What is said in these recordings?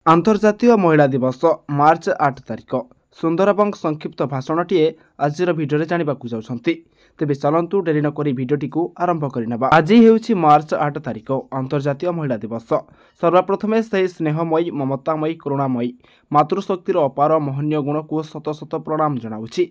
ଆନ୍ତର୍ଜାତୀୟ ମହିଳା ଦିବସ ମାର୍ଚ୍ଚ 8 ତାରିଖ। ସୁନ୍ଦର ଏବଂ ସଂକ୍ଷିପ୍ତ ଭାଷଣଟିଏ ଆଜିର ଭିଡ଼ିଓରେ ଜାଣିବାକୁ ଯାଉଛନ୍ତି। ତେବେ ଚାଲନ୍ତୁ ଡେରି ନକରି ଭିଡ଼ିଓଟିକୁ ଆରମ୍ଭ କରିନେବା। ଆଜି ହେଉଛି ମାର୍ଚ୍ଚ 8 ତାରିଖ, ଆନ୍ତର୍ଜାତୀୟ ମହିଳା ଦିବସ। ସର୍ବପ୍ରଥମେ ସେହି ସ୍ନେହମୟୀ, ମମତାମୟୀ, କରୁଣାମୟୀ ମାତୃଶକ୍ତିର ଅପାର ମହନୀୟ ଗୁଣକୁ ଶତ ଶତ ପ୍ରଣାମ ଜଣାଉଛି।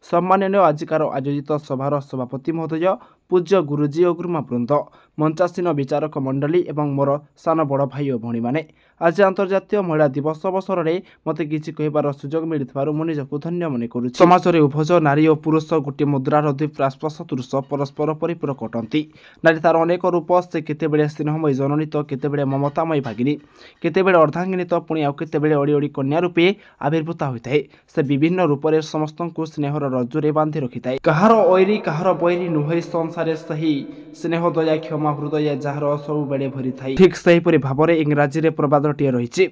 ସମ୍ମାନନୀୟ ଆଜିକାର ଆୟୋଜିତ ସଭାର ସଭାପତି ମହୋଦୟ, ପୂଜ୍ୟ ଗୁରୁଜୀ ଓ ଗୁରୁମା ବୃନ୍ଦ, ମଞ୍ଚାସୀନ ବିଚାରକ ମଣ୍ଡଳୀ ଏବଂ ମୋର ସାନ ବଡ଼ ଭାଇ ଓ ଭଉଣୀମାନେ, ଆଜି ଆନ୍ତର୍ଜାତୀୟ ମହିଳା ଦିବସ ଅବସରରେ ମୋତେ କିଛି କହିବାର ସୁଯୋଗ ମିଳିଥିବାରୁ ମୁଁ ନିଜକୁ ଧନ୍ୟ ମନେ କରୁଛି। ସମାଜରେ ଉଭୟ ନାରୀ ଓ ପୁରୁଷ ଗୋଟିଏ ମୁଦ୍ରାର ଦୁଇ ପାର୍ଶ୍ୱ ସଦୃଶ, ପରସ୍ପର ପରିପୂରକ ଅଟନ୍ତି। ନାରୀ ତାର ଅନେକ ରୂପ। ସେ କେତେବେଳେ ସ୍ନେହମୟୀ ଜନନୀ ତ କେତେବେଳେ ମମତାମୟୀ ଭାଗିନୀ, କେତେବେଳେ ଅର୍ଦ୍ଧାଙ୍ଗିନୀ ତ ପୁଣି ଆଉ କେତେବେଳେ ଅଡ଼ି ଅଡ଼ି କନ୍ୟା ରୂପେ ଆବିର୍ଭୂତା ହୋଇଥାଏ। ସେ ବିଭିନ୍ନ ରୂପରେ ସମସ୍ତଙ୍କୁ ସ୍ନେହର ରଜ୍ଜୁରେ ବାନ୍ଧି ରଖିଥାଏ। କାହାର ଐରି କାହାର ବୈରୀ ନୁହେଁ ସଂସାରେ ସେହି ସ୍ନେହ, ଦୟା, କ୍ଷମା ହୃଦୟ ଯାହାର ସବୁବେଳେ ଭରିଥାଏ। ଠିକ୍ ସେହିପରି ଭାବରେ ଇଂରାଜୀରେ ପ୍ରବାଦଟିଏ ରହିଛି,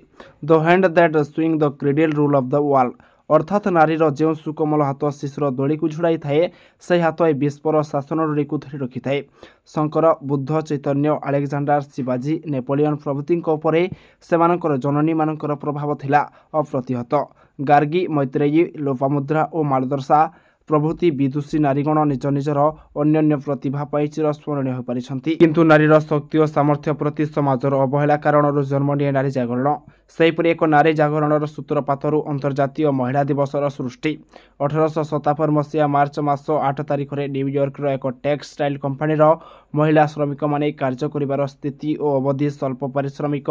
the hand that swing the cradle rule of the world. ଅର୍ଥାତ୍ ନାରୀର ଯେଉଁ ସୁକୋମଳ ହାତ ଶିଶୁର ଦୋଳିକୁ ଝୁଡ଼ାଇଥାଏ, ସେହି ହାତ ଏ ବିଶ୍ୱର ଶାସନ ଡୋରିକୁ ଧରି ରଖିଥାଏ। ଶଙ୍କର, ବୁଦ୍ଧ, ଚୈତନ୍ୟ, ଆଲେକ୍ଜାଣ୍ଡାର, ଶିବାଜୀ, ନେପୋଲିଅନ ପ୍ରଭୃତିଙ୍କ ଉପରେ ସେମାନଙ୍କର ଜନନୀମାନଙ୍କର ପ୍ରଭାବ ଥିଲା ଅପ୍ରତିହତ। ଗାର୍ଗୀ, ମୈତ୍ରେୟୀ, ଲୋପାମୁଦ୍ରା ଓ ମାଲଦର୍ଶା ପ୍ରଭୃତି ବିଦୁଷୀ ନାରୀଗଣ ନିଜ ନିଜର ଅନ୍ୟାନ୍ୟ ପ୍ରତିଭା ପାଇଁ ଚିରସ୍ମରଣୀୟ ହୋଇପାରିଛନ୍ତି। କିନ୍ତୁ ନାରୀର ଶକ୍ତି ଓ ସାମର୍ଥ୍ୟ ପ୍ରତି ସମାଜର ଅବହେଳା କାରଣରୁ ଜନ୍ମ ନିଏ ନାରୀ ଜାଗରଣ। ସେହିପରି ଏକ ନାରୀ ଜାଗରଣର ସୂତ୍ରପାତରୁ ଅନ୍ତର୍ଜାତୀୟ ମହିଳା ଦିବସର ସୃଷ୍ଟି। 1857 ମସିହା ମାର୍ଚ୍ଚ ମାସ 8 ତାରିଖରେ ନ୍ୟୁୟର୍କର ଏକ ଟେକ୍ସଟାଇଲ୍ କମ୍ପାନୀର ମହିଳା ଶ୍ରମିକମାନେ କାର୍ଯ୍ୟ କରିବାର ସ୍ଥିତି ଓ ଅବଧି, ସ୍ୱଳ୍ପ ପାରିଶ୍ରମିକ,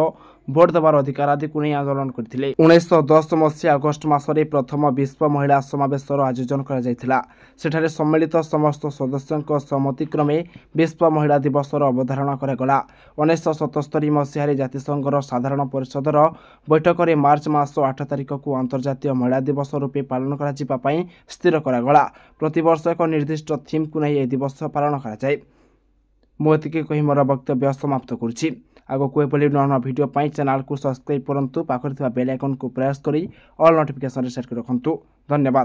ଭୋଟ ଦେବାର ଅଧିକାର ଆଦିକୁ ନେଇ ଆନ୍ଦୋଳନ କରିଥିଲେ। 1910 ମସିହା ଅଗଷ୍ଟ ମାସରେ ପ୍ରଥମ ବିଶ୍ୱ ମହିଳା ସମାବେଶର ଆୟୋଜନ କରାଯାଇଥିଲା। ସେଠାରେ ସମ୍ମିଳିତ ସମସ୍ତ ସଦସ୍ୟଙ୍କ ସମ୍ମତିକ୍ରମେ ବିଶ୍ୱ ମହିଳା ଦିବସର ଅବଧାରଣା କରାଗଲା। 1977 ମସିହାରେ ଜାତିସଂଘର ସାଧାରଣ ପରିଷଦର ବୈଠକରେ ମାର୍ଚ୍ଚ ମାସ 8 ତାରିଖକୁ ଆନ୍ତର୍ଜାତୀୟ ମହିଳା ଦିବସ ରୂପେ ପାଳନ କରାଯିବା ପାଇଁ ସ୍ଥିର କରାଗଲା। ପ୍ରତିବର୍ଷ ଏକ ନିର୍ଦ୍ଦିଷ୍ଟ ଥିମ୍କୁ ନେଇ ଏହି ଦିବସ ପାଳନ କରାଯାଏ। ମୁଁ ଏତିକି କହି ମୋର ବକ୍ତବ୍ୟ ସମାପ୍ତ କରୁଛି। ଆଗକୁ ଏଭଳି ନୂଆ ନୂଆ ଭିଡ଼ିଓ ପାଇଁ ଚ୍ୟାନେଲକୁ ସବସ୍କ୍ରାଇବ୍ କରନ୍ତୁ, ପାଖରେ ଥିବା ବେଲ୍ ଆଇକନ୍କୁ ପ୍ରେସ୍ କରି ଅଲ୍ ନୋଟିଫିକେସନ୍ରେ ସେଟ୍ କରି ରଖନ୍ତୁ। ଧନ୍ୟବାଦ।